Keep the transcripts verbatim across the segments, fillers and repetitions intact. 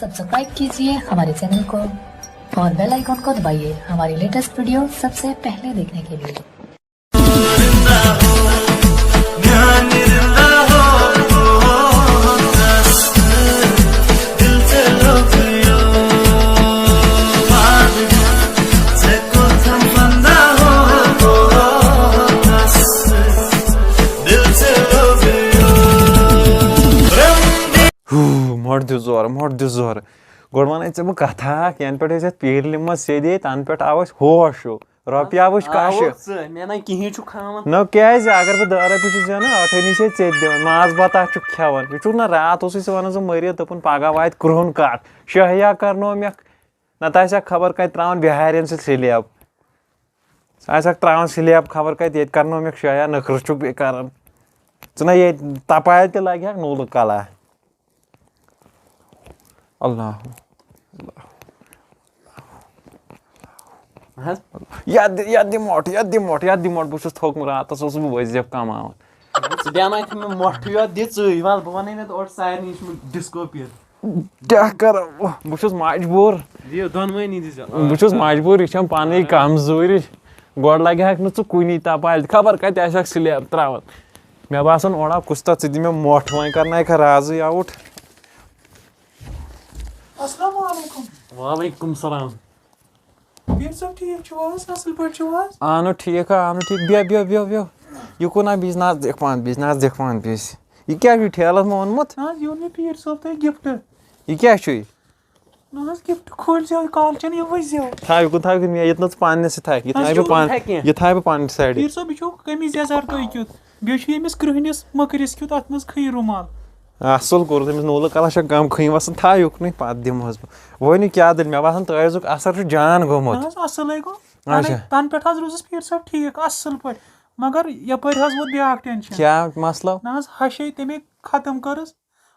Subscribe कीजिए हमारे channel को और बेल आइकन को दबाइए हमारी लेटेस्ट वीडियो सबसे पहले देखने के लिए। ہو، مۄٹھ دِ زورٕ، مۄٹھ دِ زورٕ۔ گۄڈٕ وَنَے ژےٚ بہٕ کَتھا اَکھ، یَنہٕ پٮ۪ٹھ أسۍ یَتھ پیٖرِ لِمبہِ منٛز سیٚدے، تَنہٕ پٮ۪ٹھ آو اَسہِ ہوش ہیوٗ۔ رۄپیہِ آوُس کَشہِ۔ ژٕ مےٚ نَے کِہیٖنۍ چھُکھ ہاوان۔ نہ کیٛازِ؟ اگر بہٕ دَہ رۄپیہِ چھُس زینان، ٲٹھٲنی چھے ژےٚ تہِ دِوان، ماز بَتہٕ چھُکھ کھٮ۪وان۔ یہِ چھُکھ نہ راتھ اوسُے ژٕ وَنان زِ مٔرِتھ، دوٚپُن پَگاہ واتہِ کرٛہُن کَٹھ، شٲہیا کَرنوو مےٚ۔ نَتہٕ آسہِ ہا خبر کَتہِ ترٛاوان بِہارٮ۪ن سۭتۍ سِلیب۔ سُہ آسہِ ہاکھ ترٛاوان سِلیب خبر کَتہِ، ییٚتہِ کَرنوو مےٚ شایا نٔکھرٕ چھُکھ بیٚیہِ کَران۔ ژٕ نہ ییٚتہِ تَپایہِ تہِ لَگہِ ہاکھ نوٗلہٕ کَلا۔ اللہ۔ حظ۔ یَتھ دِ، یَتھ دِ مۄٹھ، یَتھ دِ مۄٹھ، یَتھ دِ مۄٹھ، بہٕ چھُس تھوٚکمُت، راتَس اوسُس بہٕ وظیٖفہٕ کَماوان۔ ژٕ دیٛاوناوکھ مےٚ مۄٹھٕے یوت دِ ژٕے، وَلہٕ بہٕ وَنَے نَتہٕ اورٕ سارنٕے، یہِ چھُ مےٚ ڈِسکو پیٖر۔ کیٛاہ کَرٕ؟ بہٕ چھُس مجبوٗر۔ دِیِو دۄنوٕنی دِژ۔ بہٕ چھُس مجبوٗر، یہِ چھَم پَنٕنۍ کمزوٗری۔ گۄڈٕ لَگہِ ہاکھ نہٕ ژٕ کُنی تَپالہِ، خبر کَتہِ آسہِ ہاکھ سِلیب ترٛاوان۔ مےٚ باسان، اوڑا کُس تَتھ ژٕ دِ مےٚ مۄٹھ، وۄنۍ کَرناوکھ رازٕے آوُٹ۔ السلام علیکم۔ وعلیکم السلام۔ پیٖر صٲب، ٹھیٖک چھِو حظ؟ اَصٕل پٲٹھۍ چھِو حظ؟ اَہنُو ٹھیٖک ہا، اَہنُو ٹھیٖک۔ بیٚہہ، بیٚہہ، بیٚہہ، بیٚہہ۔ یہِ کُن ہا، بیٚیِس ناز دیکھ پان، بیٚیِس ناز دیکھ پان، بیٚیِس۔ یہِ کیٛاہ چھُ ٹھیلَس منٛز اوٚنمُت؟ نہ حظ، یہِ اوٚن مےٚ پیٖر صٲب تۄہہِ گفٹ۔ یہِ کیٛاہ چھُے؟ نہ حظ، گفٹ کھوٗلۍ زیو، کالچن یہِ وٕچھ زیو۔ تھاو یہِ کُن، تھاو یہِ کُن، ییٚتہِ نہٕ ژٕ پاننہِ سۭتۍ تھاوکھ، یہِ نہ حظ، تھاوٕ یہِ بہٕ پانہٕ، تھاوٕ کینٛہہ۔ یہِ تھاوٕ بہٕ پانہٕ سایڈٕ۔ پیٖر صٲب، یہِ چھُو قمیٖض یَزار تۄہہِ کیُتھ؟ بیٚیہِ چھُ ییٚمِس کرٛہنِس مٔکرِس کیُتھ، اَتھ منٛز کھٔنۍ روٗمال۔ اَصٕل کوٚرُتھ أمِس نوٗلہٕ کَلَس چھےٚ غم کھٔنۍ وَسان، تھاو یُکنُے، پَتہٕ دِمہٕ حظ بہٕ۔ وۄنۍ کیٛاہ دٔلیٖل؟ مےٚ باسان تٲویٖزُک اَثر چھُ جان گوٚمُت۔ نہ حظ، اَصٕلَے گوٚو۔ اچھا۔ تَنہٕ تَنہٕ پٮ۪ٹھ حظ روٗزُس پیٖر صٲب ٹھیٖک، اَصٕل پٲٹھۍ۔ مگر یَپٲرۍ حظ ووت بیٛاکھ ٹٮ۪نشَن۔ کیٛاہ مسلہٕ؟ نہ حظ، ہَشے تَمے ختم کٔرٕس۔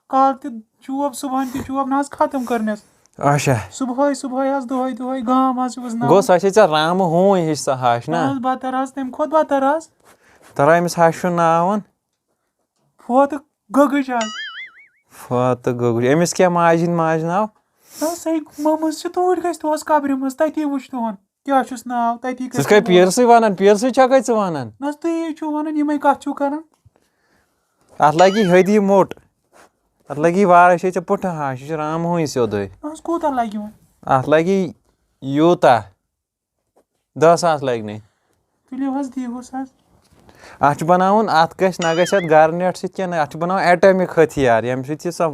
کالہٕ تہِ چوب، صُبحَن تہِ چوب، نہ حظ ختم کٔر مےٚ۔ اچھا۔ صُبحٲے صُبحٲے حظ، دۄہَے دۄہَے گام حظ چھِ وٕزناوان۔ گوٚو سۄ چھے ژےٚ رامہٕ ہوٗنۍ ہِش سۄ ہَش نہ نا؟ حظ، بدتر حظ، تَمہِ کھۄتہٕ بدتر حظ۔ ترٛاو أمِس ہَشہِ ہُنٛد ناو وَن۔ فوتہٕ گٔگٕج حظ۔ فوتہٕ گوٚگُج۔ أمِس کیٛاہ ماجہِ ہِنٛدۍ ماجہِ ناو؟ نہ حظ، سۄے مٔمٕژ چھِ توٗرۍ گژھِ تُہٕنٛز قبرِ منٛژ، تَتی وٕچھ تُہُنٛد کیٛاہ چھُس ناو، تَتی ژٕ چھُکھ پیٖرسٕے وَنان، پیٖرسٕے چھَکھَے ژٕ وَنان؟ نہ حظ، تُہی چھِو وَنان، یِمَے کَتھ چھِو کَران۔ اَتھ لَگی ہیٚدِ یہِ موٚٹ۔ اَتھ لَگی وارَے، چھے ژےٚ پُٹھٕ ہَش، یہِ چھِ رامہٕ ہوٗنۍ سیوٚدُے۔ نہ حظ، کوٗتاہ لَگہِ وۄنۍ؟ اَتھ لَگی یوٗتاہ۔ دَہ ساس لَگہِ نَے۔ تُلِو حظ، دِیٖوُس حظ۔ اَتھ چھُ بَناوُن، اَتھ گژھِ، نہ گژھِ اَتھ گارنیٹ سۭتۍ کینٛہہ، نہ، اَتھ چھُ بَناوُن ایٹمِک ہتھیار، ییٚمہِ سۭتۍ یہِ سۄ،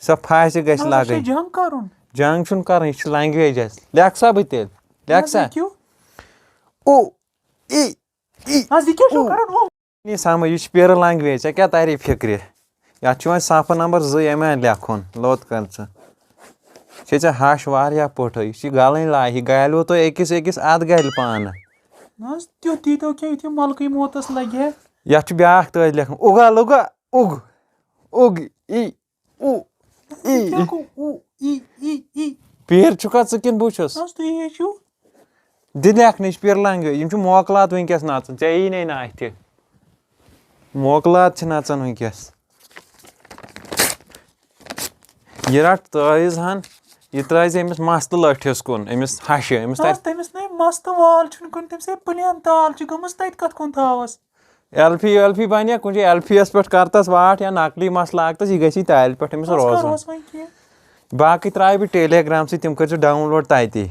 سۄ پھاسہِ گژھِ نہ حظ، اَسہِ چھا لَگٕنۍ۔ جنگ کَرُن؟ جنگ چھُنہٕ کَرٕنۍ، یہِ چھِ لنٛگویج اَسہِ۔ لیکھ سا بہٕ تیٚلہِ، لیکھ سا۔ لیکھِو۔ او، ای، ای۔ حظ، یہِ کیٛاہ چھُو او۔ کَران؟ او۔ یہِ سمجھ، یہِ چھِ پیٖرٕ لنٛگویج، ژےٚ کیٛاہ تَری فِکرِ؟ یَتھ چھُ وۄنۍ صفہٕ نمبر زٕ ییٚمہِ آیہِ لیکھُن، لوٚت کر ژٕ۔ چھے ژےٚ ہَش واریاہ پوٚٹھٕے، یہِ چھِ گَلٕنۍ لاہہِ، یہِ گَلیو تۄہہِ أکِس أکِس، اَتھ گَلہِ پانہٕ۔ نہ حظ، تیُتھ دیٖتو کینٛہہ، یُتھ یہِ ملکٕے موتَس لَگہِ ہے۔ یَتھ چھُ بیٛاکھ تٲج لیکھُن، اُگا لُگا، اُگ، اُگ، ای، اُ، ای۔ یہِ کیٛاہ گوٚو؟ اُ، ای، ای، ای۔ پیٖر چھُکھا ژٕ کِنہٕ بہٕ چھُس؟ نہ حظ، تُہی ہے چھِو۔ دِ لیکھنٕچ پیٖر لنٛگویج، یِم چھِ موکلات وٕنکیٚس نَژان، ژےٚ یی نے نہٕ اَتھِ۔ موکلات چھِ نَژان وٕنکیٚس۔ یہِ رَٹ تٲویٖز ہَن، یہِ ترٛٲوزِ أمِس مَس تہٕ لٔٹھِس کُن، أمِس ہَشہِ، أمِس نہ حظ، تَتہِ۔ تٔمِس نے مَس تہٕ وال چھُنہٕ کُنہِ، تٔمِس ہے پٕلین تال چھِ گٔمٕژ، تَتہِ کَتھ کُن تھاوَس؟ ایلفی ویلفی بَنہِ یا کُنہِ جایہِ ایلفیَس پٮ۪ٹھ کَر تَس واٹھ یا نقلی مَس لاگ تَس، یہِ گژھِ تالہِ پٮ۪ٹھ أمِس نہ حظ، روزُن۔ کَرہوس وۄنۍ کینٛہہ۔ باقٕے ترٛاوٕ بہٕ ٹیلی گرام سۭتۍ، تِم کٔرۍزیو ڈاوُن لوڈ تَتی۔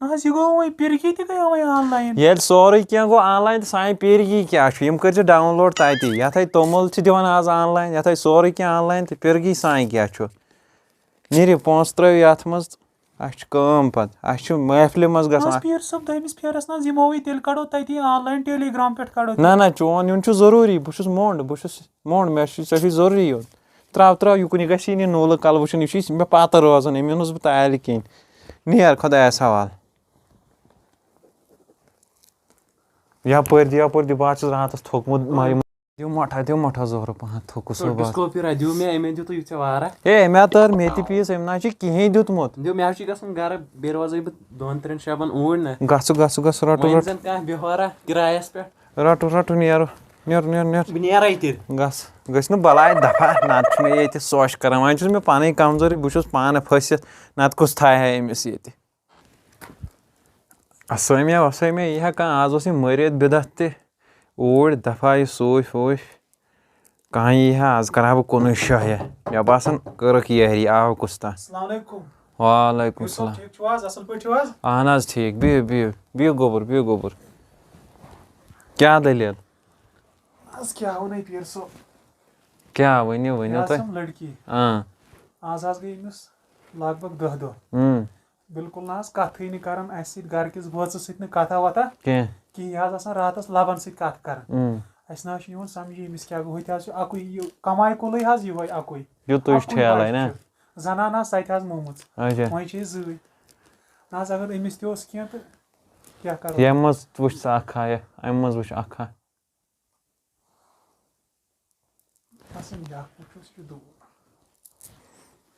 نہ حظ، یہِ گوٚو وۄنۍ پِرگی تہِ گٔیو وۄنۍ آن لاین۔ ییٚلہِ سورُے کینٛہہ گوٚو آن لاین، تہٕ سانہِ پیٖرگی کیٛاہ چھُ؟ یِم کٔرۍزِ ڈاوُن لوڈ تَتی۔ یَتھ ہے توٚمُل چھِ دِوان آز آن لاین، یَتھ ہے سورُے کینٛہہ آن لاین، تہٕ پیٖرگی سانہِ کیٛاہ چھُ؟ نیٖرِو پونٛسہٕ ترٛٲوِو یَتھ منٛز، اَسہِ چھِ کٲم پَتہٕ، اَسہِ چھِ محفلہِ منٛز نہ گژھُن۔ حظ، پیٖر صٲب، دوٚیمِس پھیرَس نہ حظ یِموٕے، تیٚلہِ کَڑو تَتی آن لاین، ٹیلی گرام پٮ۪ٹھ کَڑو۔ نہ، نہ، چون یُن چھُ ضروٗری، بہٕ چھُس مونٛڈ، بہٕ چھُس مونٛڈ، مےٚ چھُ، ژےٚ چھُے ضروٗری یُن۔ ترٛاو، ترٛاو یُکُن، یہِ گژھِ یہِ نوٗلہٕ کَلہٕ وٕچھُن، یہِ چھُے مےٚ پَتہٕ روزان، أمۍ اوٚنُس بہٕ تالہِ کِنۍ۔ نیر خۄدایَس حوالہٕ۔ یَپٲرۍ دِ، یَپٲرۍ دِ، بہٕ حظ چھُس راتَس تھوٚکمُت، مَرِ دیو مۄٹھا، دیو مۄٹھا زورٕ پَہَن، تھوٚکُس بہٕ بَس۔ ڈِسکو پیٖرا دیو مےٚ، أمۍ دیُتُے یُتھ ژےٚ وارہ۔ ہے، مےٚ تٔر، مےٚ تہِ پیٖس، أمۍ نہ چھِ کِہیٖنۍ دیُتمُت۔ دیو مےٚ حظ چھُ گژھُن گرٕ، بیٚیہِ روزَے بہٕ دۄن ترٛٮ۪ن شبَن اوٗرۍ نہ۔ گژھُ، گژھُ، گژھُ، رَٹُن، وۄنۍ رَٹُن۔ زَن کانٛہہ بیٚہوارا کِرایَس پٮ۪ٹھ۔ رَٹُن، رَٹُن نیرو۔ نیر، نیر، نیر۔ بہٕ نیرے تیٚلہِ۔ گژھ۔ گژھِ نہٕ بلاے دفعہ، نتہٕ چھُ مےٚ ییٚتہِ سۄچھ کران۔ وۄنۍ چھُس مےٚ پنٕنۍ کمزوری، بہٕ چھُس پانہٕ پھٔسِتھ، نتہٕ کُس تھایہِ ہا أمِس ییٚتہِ۔ اسٲمیا وسٲمیا یی ہا کانٛہہ، آز اوس یہِ مٲرِتھ بدعت تہِ۔ اوٗرۍ دفعہ یہِ سوٗفۍ ووٗفۍ۔ کانٛہہ یی ہا، آز کرٕ ہا بہٕ کُنُے شاہ یا۔ مےٚ باسان کٔرٕکھ یٲری، آو کُس تام۔ السلام علیکم۔ وعلیکم یوسف صٲب، السلام۔ ٹھیک چھِو حظ؟ اصل پٲٹھۍ چھِو حظ؟ اہن حظ ٹھیک، بِہِو بِہِو بِہِو گوٚبُر، بِہِو گوٚبُر۔ کیٛاہ دٔلیٖل؟ از کیٛاہ ونے پیٖر صٲب؟ کیٛاہ ؤنِو، مےٚ ؤنِو حظ تُہۍ۔ چھَم لڑکی۔ اۭں۔ از حظ گٔے أمِس لگ بگ دہ دۄہ۔ اۭں۔ بالکل نہ حظ کتھٕے نہٕ کران اسہِ سۭتۍ، گرٕ کِس بٲژس سۭتۍ نہٕ کتھا وتھا کینٛہہ۔ کِہیٖنۍ۔ یہِ حظ آسان راتس لبن سۭتۍ کتھ کران۔ اۭں۔ اسہِ نہ حظ چھُ یِوان سمجھی أمِس کیٛاہ گوٚو، ہُتہِ حظ چھُ اکُے یہِ کمایہِ کُلٕے حظ یِہوے اکُے۔ یُتُے چھُ اکُے ٹھیلَے بچہِ نا؟ چھُ۔ زنان حظ سۄ تہِ حظ مومٕژ۔ اچھا۔ وۄنۍ چھِ أسۍ زٕے۔ نہ حظ اگر أمِس تہِ اوس کینٛہہ تہٕ کیٛاہ کرو؟ ییٚمہِ منٛز وٕچھ ژٕ اکھ ہا، یہِ، اَمہِ منٛز وٕچھ اکھ ہا۔ اصل یہِ اکھ وٕچھُس یہِ دوٗر۔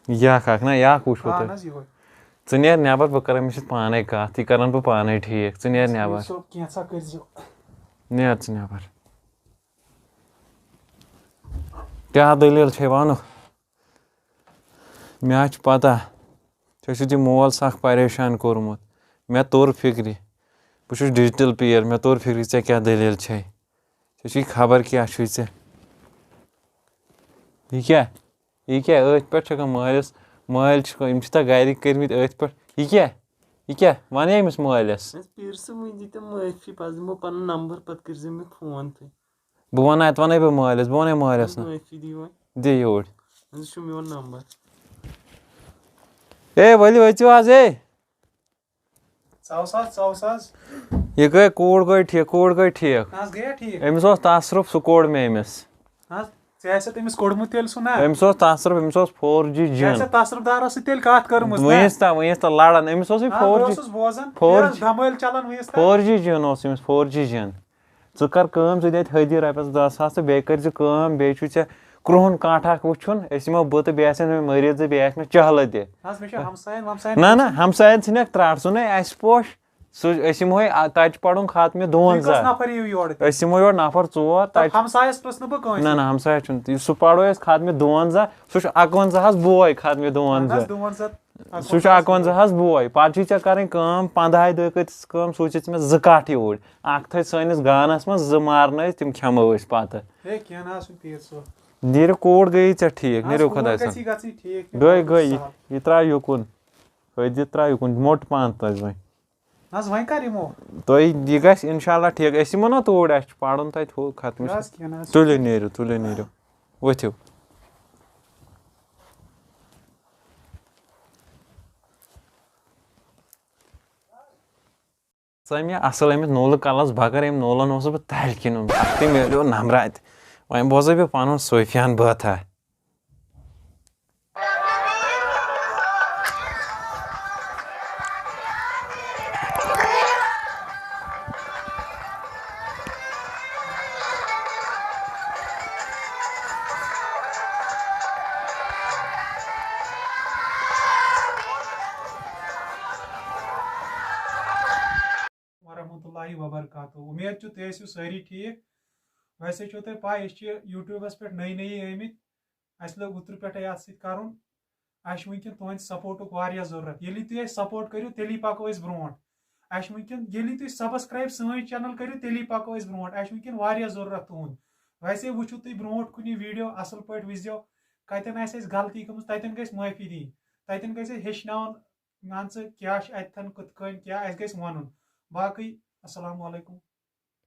یہِ اکھ اکھ نا، یہِ اکھ وٕچھو اہن تُہۍ۔ حظ یِہوے۔ ژٕ نیر نٮ۪بر، بہٕ کرٕ أمِس سۭتۍ پانے کتھ، یہِ کرن بہٕ پانے ٹھیٖک۔ ژٕ نیر نٮ۪بر۔ صٲب کینٛژھا کٔرۍزیو۔ نیر ژٕ نٮ۪بر۔ کیٛاہ دٔلیٖل چھے وَنُکھ؟ مےٚ حظ چھِ پتہ، ژےٚ چھُتھ یہِ مول سخ پریشان کوٚرمُت۔ مےٚ توٚر فِکرِ۔ بہٕ چھُس ڈِجٹل پیر، مےٚ توٚر فِکرِ ژےٚ کیٛاہ دٔلیٖل چھے۔ ژےٚ چھُے خبر کیٛاہ چھُے ژےٚ۔ یہِ کیٛاہ؟ یہِ کیٛاہ؟ أتھۍ پٮ۪ٹھ چھِ ہٮ۪کان مٲلِس، مٲلۍ چھِ، یِم چھِ تَتھ گَرِکۍ کٔرۍمٕتۍ أتھۍ پٮ۪ٹھ۔ یہِ کیٛاہ؟ یہِ کیٛاہ؟ وَنے أمِس مٲلِس۔ اَسہِ پیٖر صٲب، وۄنۍ دِیِو تُہۍ معٲفی، پَتہٕ دِمو پَنُن نمبر، پَتہٕ کٔرۍزیو مےٚ فون تُہۍ۔ بہٕ وَنہٕ اَتہِ، وَنَے بہٕ مٲلِس، بہٕ وَنَے مٲلِس نہٕ۔ معٲفی دِیِو وۄنۍ۔ دِ یوٗرۍ۔ اَسہِ چھُ میون نمبر۔ اے ؤلِو أژِو حظ، اے۔ ژاوُس حظ، ژاوُس حظ۔ یہِ گٔے کوٗر گٔے ٹھیٖک، کوٗر گٔے ٹھیٖک۔ نہ حظ گٔیا ٹھیٖک۔ أمِس اوس تصرُف، سُہ کوٚڑ مےٚ أمِس۔ نہ حظ، ژےٚ آسہِ أمِس کوٚڑمُت تیٚلہِ سُہ نا۔ أمِس اوس تصرُف، أمِس اوس فور جی ژےٚ جِن۔ آسہِ تصرُف دارس سۭتۍ تیٚلہِ کتھ کٔرمٕژ نا۔ وٕنِس تام، وٕنِس تام لڑان۔ أمِس اوس یہِ نہ، فور بہٕ جی۔ اوسُس بوزان، فور یہِ ٲس جی۔ دمٲلۍ چلان وٕنِس تام۔ فور جی جِن اوس أمِس، فور جی جِن۔ ژٕ کر کٲم، ژٕ دِ اَتہِ حٲدی رۄپیَس دَہ ساس تہٕ بیٚیہِ کٔرۍ زِ کٲم، بیٚیہِ چھُے ژےٚ کرٛہُن کانٛٹھ اکھ وٕچھُن، أسۍ یِمو بہٕ تہٕ بیٚیہِ آسن مےٚ مٔریٖض زٕ، بیٚیہِ آسہِ مےٚ چہلہٕ تہِ۔ نہ حظ، مےٚ چھِ ہمساین ومساین نہ، نہ، پرٛژھُن۔ ہمساین ژھٕنکھ ترٛٹھ، ژٕ نَے اَسہِ پوش۔ سُہ، أسۍ یِمہوے، آ، تَتہِ چھُ پَرُن خاتمہِ تُہۍ کٔژ دُوَنزاہ۔ نفر یِیِو یورٕ تیٚلہِ؟ أسۍ یِمو یورٕ نفر ژور، تَتہِ چھُ ہمسایس پرٛژھ نہٕ بہٕ کٲنٛسہِ۔ نہ، نہ، ہمسایہِ چھُنہٕ۔ یُس سُہ پَرو أسۍ خاتمہِ دُوَنزاہ، سُہ چھُ اَکوَنزاہَس بوے خاتمہِ دُوَنزاہ۔ اَہَن حظ، دُوَنزاہ۔ سُہ چھُ اَکوَنزاہَس بوے۔ پَتہٕ چھُے ژےٚ کَرٕنۍ کٲم، پنٛدہاے دۄہہِ کٔرۍ ژٕ کٲم، سوٗزِ ژٕ مےٚ زٕ کَٹھ یوٗرۍ۔ اَکھ تھٲے سٲنِس گانَس منٛز، زٕ مارنٲے أسۍ، تِم کھٮ۪مو أسۍ پَتہٕ۔ ہے، کینٛہہ نہ حظ چھُنہٕ پیٖر صٲب۔ نیٖرِو کوٗر گٔیی ژےٚ ٹھیٖک، نہ حظ، نیٖرِو کوٗر خۄداے گژھی سَن۔ گژھٕنۍ ٹھیٖک۔ گٔے، گٔے، یہِ، یہِ ترٛاو یُکُن۔ أتھۍ یہِ ترٛاو یُکُن، موٚٹ پَہَن تَس وۄنۍ۔ نہ حظ، وۄنۍ کر یِمو؟ تۄہہِ یہِ گژھِ اِنشاء اللہ ٹھیٖک۔ أسۍ یِمو نا توٗرۍ، اَسہِ چھُ پَرُن تَتہِ ہُہ ختمہِ نہ حظ، سۭتۍ۔ کینٛہہ نہ حظ۔ تُلِو نیٖرِو، تُلِو نیٖرِو، ؤتھِو۔ ژٕ مےٚ اَصٕل أمِس نولہٕ کَلَس بَکَر، أمۍ نولَن اوسُس بہٕ تَلہِ کِنۍ اوٚنمُت، اَکھتُے میلیو نمبرا تہِ۔ وۄنۍ بوزَے بہٕ پَنُن سفیان بٲتھا۔ ورحمۃ اللہ وبرکاتہ۔ امید چھُ تُہۍ ٲسِو سٲری ٹھیٖک۔ ویسے چھو تۄہہِ پاے، أسۍ چھِ یوٗٹیوٗبَس پٮ۪ٹھ نٔے نٔے آمٕتۍ۔ اَسہِ لوٚگ اوترٕ پٮ۪ٹھَے اَتھ سۭتۍ کَرُن۔ اَسہِ چھُ وٕنکٮ۪ن تُہٕنٛدِ سپوٹُک واریاہ ضروٗرت۔ ییٚلی تُہۍ اَسہِ سپوٹ کٔرِو، تیٚلی پَکو أسۍ برونٛٹھ۔ اَسہِ چھُ وٕنکٮ۪ن، ییٚلی تُہۍ سبسکرایب سٲنۍ چینل کٔرِو، تیٚلی پَکو أسۍ برونٛٹھ۔ اَسہِ چھُ وٕنکٮ۪ن واریاہ ضروٗرت تُہُنٛد۔ ویسے وٕچھِو تُہۍ برونٛٹھ کُنہِ ویٖڈیو، اَصٕل پٲٹھۍ وٕچھزیو۔ کَتٮ۪ن آسہِ اَسہِ غلطی گٔمٕژ، تَتٮ۪ن گژھِ معٲفی دِنۍ۔ تَتٮ۪ن گژھِ اَسہِ ہیٚچھناوُن، مان ژٕ، کیٛاہ چھُ اَتٮ۪تھَن کِتھ کٔنۍ، کیٛاہ اَسہِ گژھِ وَنُن۔ باقٕے السلام علیکم